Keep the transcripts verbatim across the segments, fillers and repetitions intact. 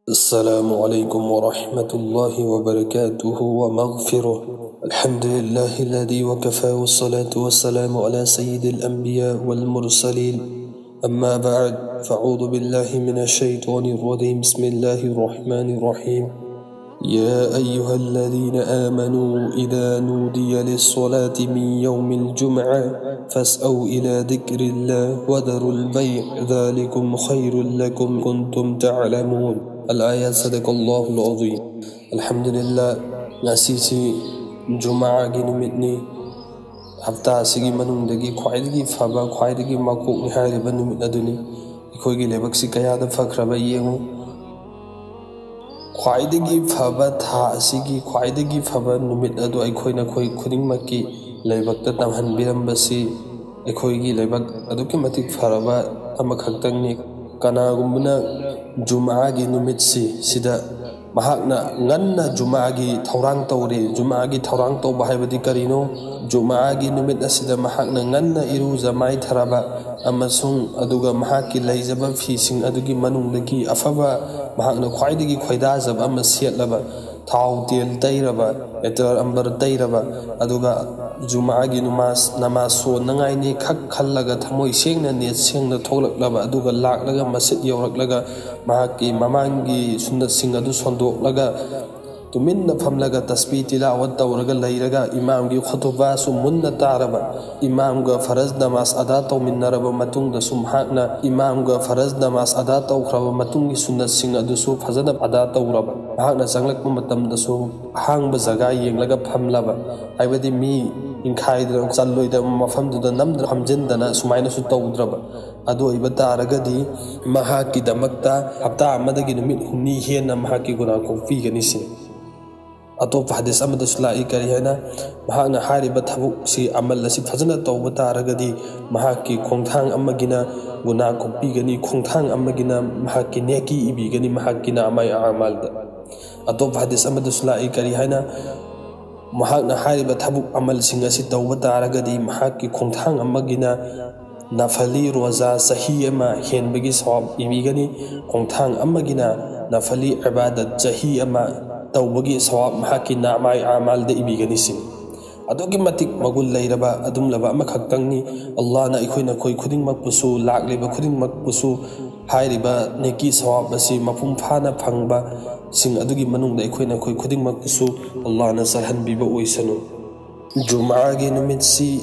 السلام عليكم ورحمة الله وبركاته ومغفرة. الحمد لله الذي وكفى، والصلاة والسلام على سيد الأنبياء والمرسلين. أما بعد، فأعوذ بالله من الشيطان الرجيم. بسم الله الرحمن الرحيم. يا أيها الذين آمنوا إذا نودي للصلاة من يوم الجمعة فاسعوا إلى ذكر الله وذروا البيع ذلكم خير لكم كنتم تعلمون. الآية. صدق الله العظيم. الحمد لله. ꯉꯁꯤꯁꯤ ꯖꯨꯃꯥꯒꯤ ꯅꯨꯃꯤꯠꯅꯤ꯫ ꯍꯞꯇꯥ ꯑꯁꯤꯒꯤ ꯃꯅꯨꯡꯗꯒꯤ ꯈ꯭ꯋꯥꯏꯗꯒꯤ ꯐꯕ, ꯈ꯭ꯋꯥꯏꯗꯒꯤ ꯃꯀꯣꯛꯅꯤ ꯍꯥꯏꯔꯤꯕ ꯅꯨꯃꯤꯠ ꯑꯗꯨꯅꯤ꯫ ꯑꯩꯈꯣꯏꯒꯤ ꯂꯥꯏꯕꯛꯁꯤ ꯀꯌꯥꯗ ꯐꯈ꯭ꯔꯕ ꯌꯦꯡꯉꯨ꯫ ꯈ꯭ꯋꯥꯏꯗꯒꯤ ꯐꯕ ꯊꯥ ꯑꯁꯤꯒꯤ ꯈ꯭ꯋꯥꯏꯗꯒꯤ ꯐꯕ ꯅꯨꯃꯤꯠ ꯑꯗꯨ ꯑꯩꯈꯣꯏ ꯅꯈꯣꯏ ꯈꯨꯗꯤꯡꯃꯛꯀꯤ ꯂꯥꯏꯕꯛꯇ ꯇꯝꯍꯟꯕꯤꯔꯝꯕꯁꯤ ꯑꯩꯈꯣꯏꯒꯤ ꯂꯥꯏꯕꯛ ꯑꯗꯨꯛꯀꯤ ꯃꯇꯤꯛ ꯐꯔꯕ ꯑꯃꯈꯛꯇꯪꯅꯤ꯫ ꯀꯅꯥꯒꯨꯝꯕꯅ ꯖꯨꯃꯥꯒꯤ ꯅꯨꯃꯤꯠꯁꯤ ꯁꯤꯗ ꯃꯍꯥꯛꯅ ꯉꯟꯅ ꯖꯨꯃꯥꯒꯤ ꯊꯧꯔꯥꯡ ꯇꯧꯔꯦ꯫ ꯖꯨꯃꯥꯒꯤ ꯊꯧꯔꯥꯡ ꯇꯧꯕ ꯍꯥꯏꯕꯗꯤ ꯀꯔꯤꯅꯣ? ꯖꯨꯃꯥꯒꯤ ꯅꯨꯃꯤꯠ ꯑꯁꯤꯗ ꯃꯍꯥꯛꯅ ꯉꯟꯅ ꯏꯔꯨꯖ ꯃꯥꯏꯊꯔꯕ ꯑꯃꯁꯨꯡ ꯑꯗꯨꯒ ꯃꯍꯥꯛꯀꯤ ꯂꯩꯖꯕ ꯐꯤꯁꯤꯡ ꯑꯗꯨꯒꯤ ꯃꯅꯨꯡꯗꯒꯤ ꯑꯐꯕ, ꯃꯍꯥꯛꯅ ꯈ꯭ꯋꯥꯏꯗꯒꯤ ꯈꯣꯏꯗꯥꯖꯕ ꯑꯃ ꯁꯦꯠꯂꯕ, ꯊꯥꯎ ꯇꯦꯜ ꯇꯩꯔꯕ, ꯑꯇꯔ ꯑꯝꯕꯔ ꯇꯩꯔꯕ, ꯑꯗꯨꯒ ꯖꯨꯃꯥꯒꯤ ꯅꯃꯥꯖ, ꯅꯃꯥꯖ ꯁꯣꯟꯅꯉꯥꯏꯅꯤ ꯈꯛ ꯈꯜꯂꯒ ꯊꯃꯣꯏ ꯁꯦꯡꯅ, ꯅꯦꯠ ꯁꯦꯡꯅ ꯊꯣꯛꯂꯛꯂꯕ, ꯑꯗꯨꯒ ꯂꯥꯛꯂꯒ ꯃꯁꯖꯤꯗ ꯌꯧꯔꯛꯂꯒ ꯃꯍꯥꯛꯀꯤ ꯃꯃꯥꯡꯒꯤ ꯁꯨꯟꯅꯠꯁꯤꯡ ꯑꯗꯨ ꯁꯣꯟꯗꯣꯛꯂꯒ ꯇꯨꯃꯤꯟꯅ ꯐꯝꯂꯒ ꯇꯁꯕꯤ ꯇꯤꯂꯥꯋꯠ ꯇꯧꯔꯒ ꯂꯩꯔꯒ ꯏꯃꯥꯝꯒꯤ ꯈꯨꯇꯨꯕꯥꯁꯨ ꯃꯨꯟꯅ ꯇꯥꯔꯕ, ꯏꯃꯥꯝꯒ ꯐꯔꯖ ꯅꯃꯥꯖ ꯑꯗꯥ ꯇꯧꯃꯤꯟꯅꯔꯕ ꯃꯇꯨꯡꯗꯁꯨ ꯃꯍꯥꯛꯅ ꯏꯃꯥꯝꯒ ꯐꯔꯖ ꯅꯃꯥꯖ ꯑꯗꯥ ꯇꯧꯈ꯭ꯔꯕ ꯃꯇꯨꯡꯒꯤ ꯁꯨꯟꯅꯠꯁꯤꯡ ꯑꯗꯨꯁꯨ ꯐꯖꯅ ꯑꯗꯥ ꯇꯧꯔꯕ, ꯃꯍꯥꯛꯅ ꯆꯪꯂꯛꯄ ꯃꯇꯝꯗꯁꯨ ꯑꯍꯥꯡꯕ ꯖꯒꯥ ꯌꯦꯡꯂꯒ ꯐꯝꯂꯕ, ꯍꯥꯏꯕꯗꯤ ꯃꯤ ꯏꯟꯈꯥꯏꯗꯅ ꯆꯜꯂꯣꯏꯗꯕ ꯃꯐꯝꯗꯨꯗ ꯅꯝꯗꯨꯅ ꯐꯝꯖꯤꯟꯗꯅ ꯁꯨꯃꯥꯏꯅꯁꯨ ꯇꯧꯗ꯭ꯔꯕ, ꯑꯗꯨ ꯑꯣꯏꯕ ꯇꯥꯔꯒꯗꯤ ꯃꯍꯥꯛꯀꯤꯗꯃꯛꯇ ꯍꯞꯇꯥ ꯑꯃꯗꯒꯤ ꯅꯨꯃꯤꯠ ꯍꯨꯝꯅꯤ ꯍꯦꯟꯅ ꯃꯍꯥꯛꯀꯤ ꯒꯨꯅꯥ ꯀꯣꯛꯄꯤꯒꯅꯤ ꯁꯤꯅꯤ꯫ ꯑꯇꯣꯞꯄ ꯍꯗꯤꯁ ꯑꯃꯗꯁꯨ ꯂꯥꯛꯏ, ꯀꯔꯤ ꯍꯥꯏꯅ? ꯃꯍꯥꯛꯅ ꯍꯥꯏꯔꯤꯕ ꯊꯕꯛꯁꯤ, ꯑꯃꯜ ꯑꯁꯤ ꯐꯖꯅ ꯇꯧꯕ ꯇꯥꯔꯒꯗꯤ ꯃꯍꯥꯛꯀꯤ ꯈꯣꯡꯊꯥꯡ ꯑꯃꯒꯤꯅ ꯒꯨꯅꯥ ꯀꯣꯛꯄꯤꯒꯅꯤ, ꯈꯣꯡꯊꯥꯡ ꯑꯃꯒꯤꯅ ꯃꯍꯥꯛꯀꯤ ꯅꯦꯀꯤ ꯏꯕꯤꯒꯅꯤ ꯃꯍꯥꯛꯀꯤ ꯅꯥꯃꯥꯏ ꯑꯃꯜꯗ꯫ ꯑꯇꯣꯞꯄ ꯍꯗꯤꯁ ꯑꯃꯗꯁꯨ ꯂꯥꯛꯏ, ꯀꯔꯤ ꯍꯥꯏꯅ? ꯃꯍꯥꯛꯅ ꯍꯥꯏꯔꯤꯕ ꯊꯕꯛ ꯑꯃꯜꯁꯤꯡ ꯑꯁꯤ ꯇꯧꯕ ꯇꯥꯔꯒꯗꯤ ꯃꯍꯥꯛꯀꯤ ꯈꯣꯡꯊꯥꯡ ꯑꯃꯒꯤꯅ ꯅꯐꯂꯤ ꯔꯣꯖꯥ ꯆꯍꯤ ꯑꯃ ꯍꯦꯟꯕꯒꯤ ꯁꯋꯥꯕ ꯏꯕꯤꯒꯅꯤ, ꯈꯣꯡꯊꯥꯡ ꯑꯃꯒꯤꯅ ꯅꯐꯂꯤ ꯏꯕꯥꯗꯠ ꯆꯍꯤ ꯑꯃ ꯇꯧꯕꯒꯤ ꯁꯋꯥꯕ ꯃꯍꯥꯛꯀꯤ ꯅꯥꯃꯥꯏ ꯑꯃꯥꯜꯗ ꯏꯕꯤꯒꯅꯤ ꯁꯤꯅꯤ꯫ ꯑꯗꯨꯛꯀꯤ ꯃꯇꯤꯛ ꯃꯒꯨꯟ ꯂꯩꯔꯕ ꯑꯗꯨꯝꯂꯕ ꯑꯃꯈꯛꯇꯪꯅꯤ꯫ ꯑꯜꯂꯥꯍꯅ ꯑꯩꯈꯣꯏ ꯅꯈꯣꯏ ꯈꯨꯗꯤꯡꯃꯛꯄꯨꯁꯨ, ꯂꯥꯛꯂꯤꯕ ꯈꯨꯗꯤꯡꯃꯛꯄꯨꯁꯨ ꯍꯥꯏꯔꯤꯕ ꯅꯦꯀꯤ ꯁꯋꯥꯕ ꯑꯁꯤ ꯃꯄꯨꯡ ꯐꯥꯅ ꯐꯪꯕꯁꯤꯡ ꯑꯗꯨꯒꯤ ꯃꯅꯨꯡꯗ ꯑꯩꯈꯣꯏ ꯅꯈꯣꯏ ꯈꯨꯗꯤꯡꯃꯛꯄꯨꯁꯨ ꯑꯜꯂꯥꯍꯅ ꯆꯜꯍꯟꯕꯤꯕ ꯑꯣꯏꯁꯅꯨ꯫ ꯖꯨꯃꯥꯒꯤ ꯅꯨꯃꯤꯠꯁꯤ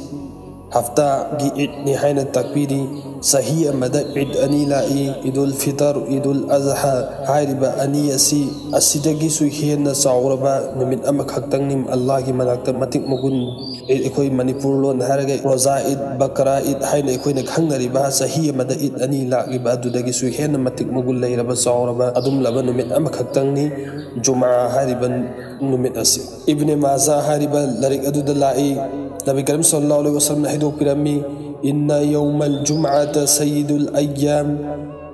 ꯍꯞꯇꯥꯒꯤ ꯏꯗꯅꯤ ꯍꯥꯏꯅ ꯇꯥꯛꯄꯤꯔꯤ꯫ ꯆꯍꯤ ꯑꯃꯗ ꯏꯗ ꯑꯅꯤ ꯂꯥꯛꯏ, ꯏꯗꯨꯜ ꯐꯤꯇꯔ, ꯏꯗꯨꯜ ꯑꯖꯍꯥ꯫ ꯍꯥꯏꯔꯤꯕ ꯑꯅꯤ ꯑꯁꯤ, ꯑꯁꯤꯗꯒꯤꯁꯨ ꯍꯦꯟꯅ ꯆꯥꯎꯔꯕ ꯅꯨꯃꯤꯠ ꯑꯃꯈꯛꯇꯪꯅꯤ꯫ ꯑꯜꯂꯥꯍꯒꯤ ꯃꯅꯥꯛꯇ ꯃꯇꯤꯛ ꯃꯒꯨꯟ, ꯑꯩꯈꯣꯏ ꯃꯅꯤꯄꯨꯔ ꯂꯣꯟ ꯍꯥꯏꯔꯒ ꯔꯣꯖꯥ ꯏꯗ, ꯕꯀꯔꯥ ꯏꯗ ꯍꯥꯏꯅ ꯑꯩꯈꯣꯏꯅ ꯈꯪꯅꯔꯤꯕ, ꯆꯍꯤ ꯑꯃꯗ ꯏꯗ ꯑꯅꯤ ꯂꯥꯛꯂꯤꯕ ꯑꯗꯨꯗꯒꯤꯁꯨ ꯍꯦꯟꯅ ꯃꯇꯤꯛ ꯃꯒꯨꯟ ꯂꯩꯔꯕ ꯆꯥꯎꯔꯕ ꯑꯗꯨꯝꯂꯕ ꯅꯨꯃꯤꯠ ꯑꯃꯈꯛꯇꯪꯅꯤ ꯖꯨꯃꯥ ꯍꯥꯏꯔꯤꯕ ꯅꯨꯃꯤꯠ ꯑꯁꯤ꯫ ꯏꯕꯅꯦ ꯃꯥꯖꯥ ꯍꯥꯏꯔꯤꯕ ꯂꯥꯏꯔꯤꯛ ꯑꯗꯨꯗ ꯂꯥꯛꯏ, ꯅꯕꯤ ꯀꯔꯤꯝ ꯁꯜꯂꯜꯂꯥꯍꯨ ꯑꯂꯩꯍꯤ ꯋꯁꯜꯂꯝꯅ ꯍꯥꯏꯗꯣꯛꯄꯤꯔꯝꯃꯤ, "ꯏꯟꯅ ꯌꯧꯃꯜ ꯖꯨꯝꯑꯥꯇ ꯁꯌꯤꯗꯨꯜ ꯑꯌꯥꯝ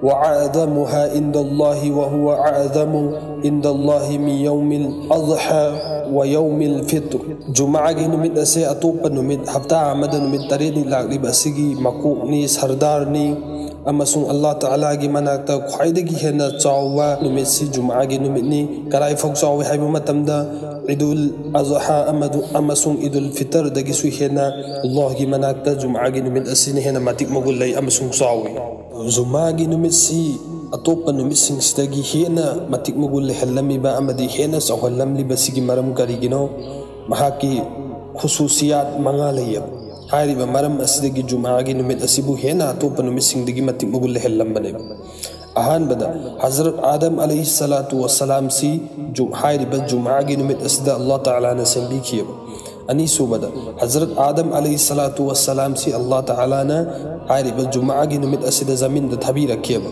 ꯋ ꯑꯑꯗꯃꯨꯍꯥ ꯏꯟꯗꯜꯂꯥꯍꯤ ꯋ ꯍꯨꯋ ꯑꯑꯗꯃꯨ ꯏꯟꯗꯜꯂꯥꯍꯤ ꯃꯤꯟ ꯌꯧꯃꯤꯜ ꯑꯖꯍꯥ ꯋ ꯌꯧꯃꯤꯜ ꯐꯤꯇ꯭ꯔ"꯫ ꯖꯨꯃꯥꯒꯤ ꯅꯨꯃꯤꯠ ꯑꯁꯦ ꯑꯇꯣꯞꯄ ꯅꯨꯃꯤꯠ, ꯍꯞꯇꯥ ꯑꯃꯗ ꯅꯨꯃꯤꯠ ꯇꯔꯦꯠꯅꯤ ꯂꯥꯛꯂꯤꯕ ꯑꯁꯤꯒꯤ ꯃꯀꯣꯛꯅꯤ, ꯁꯔꯗꯥꯔꯅꯤ꯫ ꯑꯃꯁꯨꯡ ꯑꯜꯂꯥꯍ ꯇꯥꯂꯥꯒꯤ ꯃꯅꯥꯛꯇ ꯈ꯭ꯋꯥꯏꯗꯒꯤ ꯍꯦꯟꯅ ꯆꯥꯎꯕ ꯅꯨꯃꯤꯠꯁꯤ ꯖꯨꯃꯥꯒꯤ ꯅꯨꯃꯤꯠꯅꯤ꯫ ꯀꯗꯥꯏꯐꯥꯎ ꯆꯥꯎꯏ ꯍꯥꯏꯕ ꯃꯇꯝꯗ, ꯏꯗꯨꯜ ꯑꯖꯍꯥ ꯑꯃꯗꯨ-, ꯑꯃꯁꯨꯡ ꯏꯗꯨꯜ ꯐꯤꯇꯔꯗꯒꯤꯁꯨ ꯍꯦꯟꯅ ꯑꯜꯂꯥꯍꯒꯤ ꯃꯅꯥꯛꯇ ꯖꯨꯃꯥꯒꯤ ꯅꯨꯃꯤꯠ ꯑꯁꯤꯅ ꯍꯦꯟꯅ ꯃꯇꯤꯛ ꯃꯒꯨꯟ ꯂꯩ ꯑꯃꯁꯨꯡ ꯆꯥꯎꯏ꯫ ꯖꯨꯃꯥꯒꯤ ꯅꯨꯃꯤꯠꯁꯤ ꯑꯇꯣꯞꯄ ꯅꯨꯃꯤꯠꯁꯤꯡꯁꯤꯗꯒꯤ ꯍꯦꯟꯅ ꯃꯇꯤꯛ ꯃꯒꯨꯟ ꯂꯩꯍꯜꯂꯝꯃꯤꯕ ꯑꯃꯗꯤ ꯍꯦꯟꯅ ꯆꯥꯎꯍꯜꯂꯝꯂꯤꯕꯁꯤꯒꯤ ꯃꯔꯝ ꯀꯔꯤꯒꯤꯅꯣ? ꯃꯍꯥꯛꯀꯤ ꯈꯨꯁꯨꯁꯤꯌꯥꯠ ꯃꯉꯥ ꯂꯩꯌꯦꯕ꯫ ꯍꯥꯏꯔꯤꯕ ꯃꯔꯝ ꯑꯁꯤꯗꯒꯤ ꯖꯨꯃꯥꯒꯤ ꯅꯨꯃꯤꯠ ꯑꯁꯤꯕꯨ ꯍꯦꯟꯅ ꯑꯇꯣꯞꯄ ꯅꯨꯃꯤꯠꯁꯤꯡꯗꯒꯤ ꯃꯇꯤꯛ ꯃꯒꯨꯟ ꯂꯩꯍꯜꯂꯝꯕꯅꯦꯕ꯫ ꯑꯍꯥꯟꯕꯗ, ꯍꯖꯔꯠ ꯑꯥꯗꯝ ꯑꯂꯩꯍꯤ ꯁꯂꯥꯇꯨ ꯋꯁꯂꯥꯝꯁꯤ ꯖꯨ-, ꯍꯥꯏꯔꯤꯕ ꯖꯨꯃꯥꯒꯤ ꯅꯨꯃꯤꯠ ꯑꯁꯤꯗ ꯑꯜꯂꯥꯍ ꯇꯥꯂꯥꯅ ꯁꯦꯝꯕꯤꯈꯤꯑꯕ꯫ ꯑꯅꯤꯁꯨꯕꯗ, ꯍꯖꯔꯠ ꯑꯥꯗꯝ ꯑꯂꯩꯍꯤ ꯁꯂꯥꯇꯨ ꯋꯁꯂꯥꯝꯁꯤ ꯑꯜꯂꯥꯍ ꯇꯥꯂꯥꯅ ꯍꯥꯏꯔꯤꯕ ꯖꯨꯃꯥꯒꯤ ꯅꯨꯃꯤꯠ ꯑꯁꯤꯗ ꯖꯃꯤꯟꯗ ꯊꯥꯕꯤꯔꯛꯈꯤꯑꯕ꯫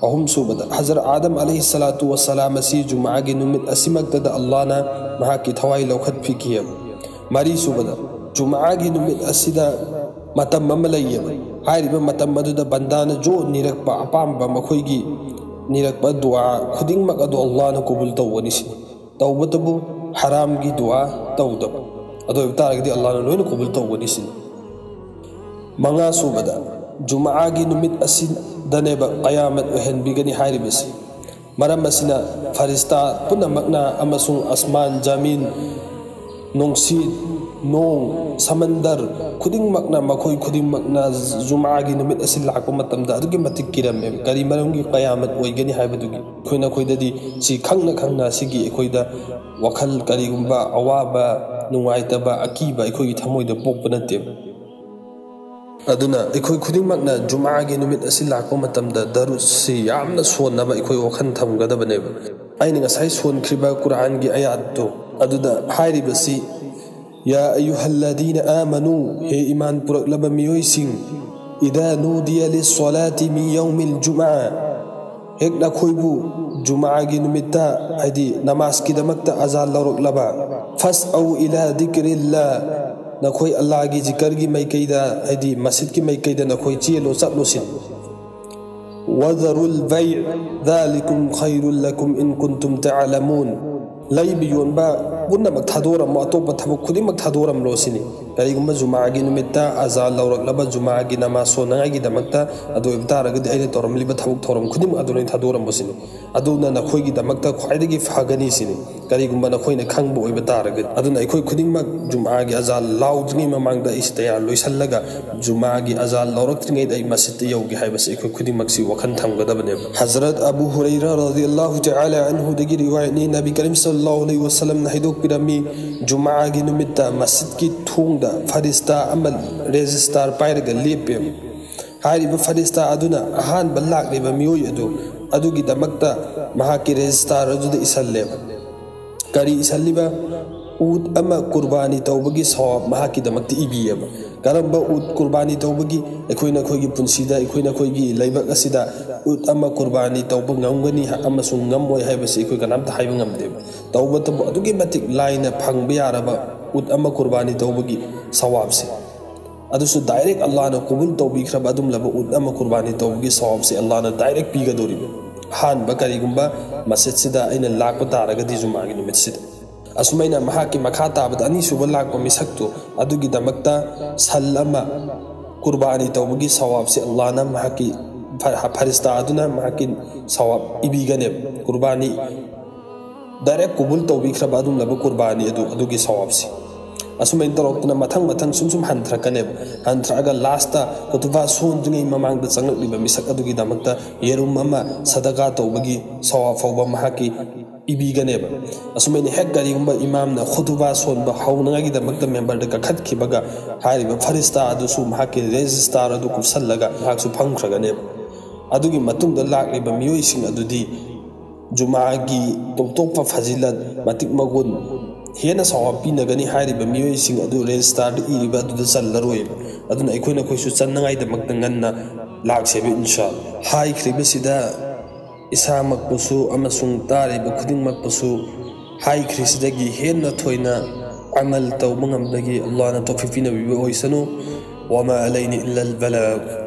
ꯑꯍꯨꯝꯁꯨꯕꯗ, ꯍꯖꯔꯠ ꯑꯥꯗꯝ ꯑꯂꯩꯍꯤ ꯁꯂꯥꯇꯨ ꯋꯁꯂꯥꯝ ꯑꯁꯤ ꯖꯨꯃꯥꯒꯤ ꯅꯨꯃꯤꯠ ꯑꯁꯤꯃꯛꯇꯗ ꯑꯜꯂꯥꯍꯅ ꯃꯍꯥꯛꯀꯤ ꯊꯋꯥꯏ ꯂꯧꯈꯠꯄꯤꯈꯤꯑꯕ꯫ ꯃꯔꯤꯁꯨꯕꯗ, ꯖꯨꯃꯥꯒꯤ ꯅꯨꯃꯤꯠ ꯑꯁꯤꯗ ꯃꯇꯝ ꯑꯃ ꯂꯩꯌꯦꯕ꯫ ꯍꯥꯏꯔꯤꯕ ꯃꯇꯝ ꯑꯗꯨꯗ ꯕꯟꯗꯥꯅ ꯖꯣ ꯅꯤꯔꯛꯄ ꯑꯄꯥꯝꯕ ꯃꯈꯣꯏꯒꯤ ꯅꯤꯔꯛꯄ ꯗꯨꯋꯥ ꯈꯨꯗꯤꯡꯃꯛ ꯑꯗꯨ ꯑꯜꯂꯥꯍꯅ ꯀꯕꯨꯜ ꯇꯧꯒꯅꯤ ꯁꯤꯅꯤ꯫ ꯇꯧꯕꯇꯕꯨ ꯍꯔꯥꯝꯒꯤ ꯗꯨꯋꯥ ꯇꯧꯗꯕ꯫ ꯑꯗꯨ ꯑꯣꯏꯕ ꯇꯥꯔꯒꯗꯤ ꯑꯜꯂꯥꯍꯅ ꯂꯣꯏꯅ ꯀꯕꯨꯜ ꯇꯧꯒꯅꯤ ꯁꯤꯅꯤ꯫ ꯃꯉꯥꯁꯨꯕꯗ, ꯖꯨꯃꯥꯒꯤ ꯅꯨꯃꯤꯠ ꯑꯁꯤꯗꯅꯦꯕ ꯀꯌꯥꯃꯠ ꯑꯣꯏꯍꯟꯕꯤꯒꯅꯤ ꯍꯥꯏꯔꯤꯕꯁꯤ꯫ ꯃꯔꯝ ꯑꯁꯤꯅ ꯐꯔꯤꯁꯇꯥ ꯄꯨꯝꯅꯃꯛꯅ ꯑꯃꯁꯨꯡ ꯑꯁꯃꯥꯟ, ꯖꯃꯤꯟ, ꯅꯣꯡꯁꯤꯠ, ꯅꯣꯡ, ꯁꯃꯟꯗꯔ ꯈꯨꯗꯤꯡꯃꯛꯅ, ꯃꯈꯣꯏ ꯈꯨꯗꯤꯡꯃꯛꯅ ꯖꯨꯃꯥꯒꯤ ꯅꯨꯃꯤꯠ ꯑꯁꯤ ꯂꯥꯛꯄ ꯃꯇꯝꯗ ꯑꯗꯨꯛꯀꯤ ꯃꯇꯤꯛ ꯀꯤꯔꯝꯃꯦ꯫ ꯀꯔꯤ ꯃꯔꯝꯒꯤ ꯀꯌꯥꯃꯠ ꯑꯣꯏꯒꯅꯤ ꯍꯥꯏꯕꯗꯨꯒꯤ ꯑꯩꯈꯣꯏ ꯅꯈꯣꯏꯗꯗꯤ ꯁꯤ ꯈꯪꯅ ꯈꯪꯅ ꯁꯤꯒꯤ ꯑꯩꯈꯣꯏꯗ ꯋꯥꯈꯜ ꯀꯔꯤꯒꯨꯝꯕ ꯑꯋꯥꯕ, ꯅꯨꯡꯉꯥꯏꯇꯕ, ꯑꯀꯤꯕ ꯑꯩꯈꯣꯏꯒꯤ ꯊꯃꯣꯏꯗ ꯄꯣꯛꯄ ꯅꯠꯇꯦꯕ꯫ ꯑꯗꯨꯅ ꯑꯩꯈꯣꯏ ꯈꯨꯗꯤꯡꯃꯛꯅ ꯖꯨꯃꯥꯒꯤ ꯅꯨꯃꯤꯠ ꯑꯁꯤ ꯂꯥꯛꯄ ꯃꯇꯝꯗ ꯗꯔꯨꯗꯁꯤ ꯌꯥꯝꯅ ꯁꯣꯟꯅꯕ ꯑꯩꯈꯣꯏ ꯋꯥꯈꯜ ꯊꯝꯒꯗꯕꯅꯦꯕ꯫ ꯑꯩꯅ ꯉꯁꯥꯏ ꯁꯣꯟꯈ꯭ꯔꯤꯕ ꯀꯨꯔꯥꯟꯒꯤ ꯑꯌꯥꯠꯇꯣ ꯑꯗꯨꯗ ꯍꯥꯏꯔꯤꯕꯁꯤ, "ꯌꯥ ꯑꯌꯨꯍꯜꯂꯗꯤꯅ ꯑꯥꯃꯅꯨ, ꯍꯦ ꯏꯃꯥꯟ ꯄꯨꯔꯛꯂꯕ ꯃꯤꯑꯣꯏꯁꯤꯡ, ꯏꯗꯥ ꯅꯨꯗꯤꯌ ꯂꯤꯁꯁꯣꯂꯥꯇꯤ ꯃꯤꯟ ꯌꯧꯃꯤꯜ ꯖꯨꯃꯥ, ꯍꯦꯛ ꯅꯈꯣꯏꯕꯨ ꯖꯨꯃꯥꯒꯤ ꯅꯨꯃꯤꯠꯇ, ꯍꯥꯏꯗꯤ ꯅꯃꯥꯖꯀꯤꯗꯃꯛꯇ ꯑꯖꯥꯟ ꯂꯧꯔꯛꯂꯕ, ꯐꯁ ꯑꯧ ꯏꯂꯥ ꯗꯤꯀ꯭ꯔꯤꯜꯂꯥ, ꯅꯈꯣꯏ ꯑꯜꯂꯥꯒꯤ ꯖꯤꯀꯔꯒꯤ ꯃꯥꯏꯀꯩꯗ, ꯍꯥꯏꯗꯤ ꯃꯁꯖꯤꯗꯀꯤ ꯃꯥꯏꯀꯩꯗ ꯅꯈꯣꯏ ꯆꯦꯜꯂꯣ, ꯆꯠꯂꯣ ꯁꯤꯅꯤ꯫ ꯋꯥꯗꯔꯨꯜ ꯕꯩ, ذلكم خير لكم إن كنتم تعلمون, ꯂꯩꯕ ꯌꯣꯟꯕ ꯄꯨꯝꯅꯃꯛ ꯊꯥꯗꯣꯔꯝꯃꯣ, ꯑꯇꯣꯞꯄ ꯊꯕꯛ ꯈꯨꯗꯤꯡꯃꯛ ꯊꯥꯗꯣꯔꯝꯂꯣ ꯁꯤꯅꯤ꯫ ꯀꯔꯤꯒꯨꯝꯕ ꯖꯨꯃꯥꯒꯤ ꯅꯨꯃꯤꯠꯇ ꯑꯖꯥꯟ ꯂꯧꯔꯛꯂꯕ, ꯖꯨꯃꯥꯒꯤ ꯅꯃꯥꯖ ꯁꯣꯟꯅꯉꯥꯏꯒꯤꯗꯃꯛꯇ ꯑꯗꯨ ꯑꯣꯏꯕ ꯇꯥꯔꯒꯗꯤ, ꯑꯩꯅ ꯇꯧꯔꯝꯂꯤꯕ ꯊꯕꯛ ꯊꯧꯔꯝ ꯈꯨꯗꯤꯡꯃꯛ ꯑꯗꯨ ꯂꯣꯏ ꯊꯥꯗꯣꯔꯝꯃꯣ ꯁꯤꯅꯤ꯫ ꯑꯗꯨꯅ ꯅꯈꯣꯏꯒꯤꯗꯃꯛꯇ ꯈ꯭ꯋꯥꯏꯗꯒꯤ ꯐꯒꯅꯤ ꯁꯤꯅꯤ, ꯀꯔꯤꯒꯨꯝꯕ ꯅꯈꯣꯏꯅ ꯈꯪꯕ ꯑꯣꯏꯕ ꯇꯥꯔꯒꯗꯤ꯫ ꯑꯗꯨꯅ ꯑꯩꯈꯣꯏ ꯈꯨꯗꯤꯡꯃꯛ ꯖꯨꯃꯥꯒꯤ ꯑꯖꯥꯟ ꯂꯥꯎꯗ꯭ꯔꯤꯉꯩ ꯃꯃꯥꯡꯗ ꯑꯩꯁꯤ ꯇꯌꯥꯔ ꯂꯣꯏꯁꯤꯜꯂꯒ, ꯖꯨꯃꯥꯒꯤ ꯑꯖꯥꯟ ꯂꯧꯔꯛꯇ꯭ꯔꯤꯉꯩꯗ ꯑꯩ ꯃꯁꯖꯤꯗꯇ ꯌꯧꯒꯦ ꯍꯥꯏꯕꯁꯤ ꯑꯩꯈꯣꯏ ꯈꯨꯗꯤꯡꯃꯛꯁꯤ ꯋꯥꯈꯜ ꯊꯝꯒꯗꯕꯅꯦꯕ꯫ ꯍꯖꯔꯠ ꯑꯕꯨ ꯍꯨꯔꯩꯔꯥ ꯔꯗꯤꯌꯜꯂꯥꯍꯨ ꯇꯥꯂꯥ ꯑꯟꯍꯨꯗꯒꯤ ꯔꯤꯋꯥꯌꯠꯅꯤ, ꯅꯕꯤ ꯀꯔꯤꯝ ꯁꯜꯂꯜꯂꯥꯍꯨ ꯑꯂꯩꯍꯤ ꯋꯁꯜꯂꯝꯅ ꯍꯥꯏꯗꯣꯛꯄꯤꯔꯝꯃꯤ, ꯖꯨꯃꯥꯒꯤ ꯅꯨꯃꯤꯠꯇ ꯃꯁꯖꯤꯗꯀꯤ ꯊꯣꯡꯗ ꯐꯔꯤꯁꯇꯥ ꯑꯃ ꯔꯦꯖꯤꯁꯇꯥꯔ ꯄꯥꯏꯔꯒ ꯂꯦꯞꯄꯦꯕ꯫ ꯍꯥꯏꯔꯤꯕ ꯐꯔꯤꯁꯇꯥ ꯑꯗꯨꯅ ꯑꯍꯥꯟꯕ ꯂꯥꯛꯂꯤꯕ ꯃꯤꯑꯣꯏ ꯑꯗꯨ, ꯑꯗꯨꯒꯤꯗꯃꯛꯇ ꯃꯍꯥꯛꯀꯤ ꯔꯦꯖꯤꯁꯇꯥꯔ ꯑꯗꯨꯗ ꯏꯁꯜꯂꯦꯕ꯫ ꯀꯔꯤ ꯏꯁꯜꯂꯤꯕ? ꯎꯠ ꯑꯃ ꯀꯨꯔꯕꯥꯅꯤ ꯇꯧꯕꯒꯤ ꯁꯋꯥꯕ ꯃꯍꯥꯛꯀꯤꯗꯃꯛꯇ ꯏꯕꯤꯌꯦꯕ꯫ ꯀꯔꯝꯕ ꯎꯠ ꯀꯨꯔꯕꯥꯅꯤ ꯇꯧꯕꯒꯤ? ꯑꯩꯈꯣꯏꯅ ꯑꯩꯈꯣꯏꯒꯤ ꯄꯨꯟꯁꯤꯗ, ꯑꯩꯈꯣꯏꯅ ꯑꯩꯈꯣꯏꯒꯤ ꯂꯩꯕꯥꯛ ꯑꯁꯤꯗ ꯎꯠ ꯑꯃ ꯀꯨꯔꯕꯥꯅꯤ ꯇꯧꯕ ꯉꯝꯒꯅꯤ ꯑꯃꯁꯨꯡ ꯉꯝꯃꯣꯏ ꯍꯥꯏꯕꯁꯤ ꯑꯩꯈꯣꯏ ꯀꯅꯥꯝꯇ ꯍꯥꯏꯕ ꯉꯝꯗꯦꯕ꯫ ꯇꯧꯕꯇꯕꯨ ꯑꯗꯨꯛꯀꯤ ꯃꯇꯤꯛ ꯂꯥꯏꯅ ꯐꯪꯕ ꯌꯥꯔꯕ ꯎꯠ ꯑꯃ ꯀꯨꯔꯕꯥꯅꯤ ꯇꯧꯕꯒꯤ ꯁꯋꯥꯕꯁꯦ꯫ ꯑꯗꯨꯁꯨ ꯗꯥꯏꯔꯦꯛ ꯑꯜꯂꯥꯍꯅ ꯀꯕꯨꯜ ꯇꯧꯕꯤꯈ꯭ꯔꯕ ꯑꯗꯨꯝꯂꯕ ꯎꯠ ꯑꯃ ꯀꯨꯔꯕꯥꯅꯤ ꯇꯧꯕꯒꯤ ꯁꯋꯥꯕꯁꯦ ꯑꯜꯂꯥꯍꯅ ꯗꯥꯏꯔꯦꯛ ꯄꯤꯒꯗꯧꯔꯤꯕ꯫ ꯑꯍꯥꯟꯕ ꯀꯔꯤꯒꯨꯝꯕ ꯃꯁꯖꯤꯗꯁꯤꯗ ꯑꯩꯅ ꯂꯥꯛꯄ ꯇꯥꯔꯒꯗꯤ ꯖꯨꯃꯥꯒꯤ ꯅꯨꯃꯤꯠꯁꯤꯗ꯫ ꯑꯁꯨꯃꯥꯏꯅ ꯃꯍꯥꯛꯀꯤ ꯃꯈꯥ ꯇꯥꯕꯗ ꯑꯅꯤꯁꯨꯕ ꯂꯥꯛꯄ ꯃꯤꯁꯛꯇꯨ ꯑꯗꯨꯒꯤꯗꯃꯛꯇ ꯁꯟ ꯑꯃ ꯀꯨꯔꯕꯥꯅꯤ ꯇꯧꯕꯒꯤ ꯁꯋꯥꯕꯁꯦ ꯑꯜꯂꯥꯍꯅ ꯃꯍꯥꯛꯀꯤ ꯐ- ꯐꯔꯤꯁꯇꯥ ꯑꯗꯨꯅ ꯃꯍꯥꯛꯀꯤ ꯁꯋꯥꯕ ꯏꯕꯤꯒꯅꯦꯕ꯫ ꯀꯨꯔꯕꯥꯅꯤ ꯗꯥꯏꯔꯦꯛ ꯀꯨꯕꯨꯜ ꯇꯧꯕꯤꯈ꯭ꯔꯕ ꯑꯗꯨꯒꯨꯝꯂꯕ ꯀꯨꯔꯕꯥꯅꯤ ꯑꯗꯨ, ꯑꯗꯨꯒꯤ ꯁꯋꯥꯕꯁꯤ꯫ ꯑꯁꯨꯃꯥꯏꯅ ꯇꯧꯔꯛꯇꯨꯅ ꯃꯊꯪ ꯃꯊꯪ ꯁꯨꯝ ꯁꯨꯝ ꯍꯟꯊꯔꯛꯀꯅꯦꯕ꯫ ꯍꯟꯊꯔꯛꯑꯒ ꯂꯥꯁꯇ ꯈꯨꯇꯨꯕꯥ ꯁꯣꯟꯗ꯭ꯔꯤꯉꯩ ꯃꯃꯥꯡꯗ ꯆꯪꯂꯛꯂꯤꯕ ꯃꯤꯁꯛ ꯑꯗꯨꯒꯤꯗꯃꯛꯇ ꯌꯦꯔꯨꯝ ꯑꯃ ꯁꯗꯀꯥ ꯇꯧꯕꯒꯤ ꯁꯋꯥꯕ ꯐꯥꯎꯕ ꯃꯍꯥꯛꯀꯤ ꯏꯕꯤꯒꯅꯦꯕ꯫ ꯑꯁꯨꯃꯥꯏꯅ ꯍꯦꯛ ꯀꯔꯤꯒꯨꯝꯕ ꯏꯃꯥꯝꯅ ꯈꯨꯇꯨꯕꯥ ꯁꯣꯟꯕ ꯍꯧꯅꯉꯥꯏꯒꯤꯗꯃꯛꯇ ꯃꯦꯝꯕꯔꯗ ꯀꯥꯈꯠꯈꯤꯕꯒ ꯍꯥꯏꯔꯤꯕ ꯐꯔꯤꯁꯇꯥ ꯑꯗꯨꯁꯨ ꯃꯍꯥꯛꯀꯤ ꯔꯦꯖꯤꯁꯇꯥꯔ ꯑꯗꯨ ꯀꯨꯞꯁꯜꯂꯒ ꯃꯍꯥꯛꯁꯨ ꯐꯝꯈ꯭ꯔꯒꯅꯦꯕ꯫ ꯑꯗꯨꯒꯤ ꯃꯇꯨꯡꯗ ꯂꯥꯛꯂꯤꯕ ꯃꯤꯑꯣꯏꯁꯤꯡ ꯑꯗꯨꯗꯤ ꯖꯨꯃꯥꯒꯤ ꯇꯣꯞ ꯇꯣꯞꯄ ꯐꯖꯤꯂꯠ, ꯃꯇꯤꯛ ꯃꯒꯨꯟ ꯍꯦꯟꯅ ꯁꯋꯥꯕ ꯄꯤꯅꯒꯅꯤ ꯍꯥꯏꯔꯤꯕ ꯃꯤꯑꯣꯏꯁꯤꯡ ꯑꯗꯨ ꯔꯦꯖꯤꯁꯇꯥꯔꯗ ꯏꯔꯤꯕ ꯑꯗꯨꯗ ꯆꯜꯂꯔꯣꯏꯕ꯫ ꯑꯗꯨꯅ ꯑꯩꯈꯣꯏꯅ ꯑꯩꯈꯣꯏꯁꯨ ꯆꯟꯅꯉꯥꯏꯗꯃꯛꯇ ꯉꯟꯅ ꯂꯥꯛꯁꯦꯕ, ꯏꯟꯁꯥ ꯑꯜꯂꯥꯍ꯫ ꯍꯥꯏꯈ꯭ꯔꯤꯕꯁꯤꯗ ꯏꯁꯥꯃꯛꯄꯨꯁꯨ ꯑꯃꯁꯨꯡ ꯇꯥꯔꯤꯕ ꯈꯨꯗꯤꯡꯃꯛꯄꯨꯁꯨ ꯍꯥꯏꯈ꯭ꯔꯤꯁꯤꯗꯒꯤ ꯍꯦꯟꯅ ꯊꯣꯏꯅ ꯑꯃꯜ ꯇꯧꯕ ꯉꯝꯕꯒꯤ ꯑꯜꯂꯥꯍꯅ ꯇꯧꯐꯤꯛ ꯄꯤꯅꯕꯤꯕ ꯑꯣꯏꯁꯅꯨ꯫ وما علينا إلا البلاغ.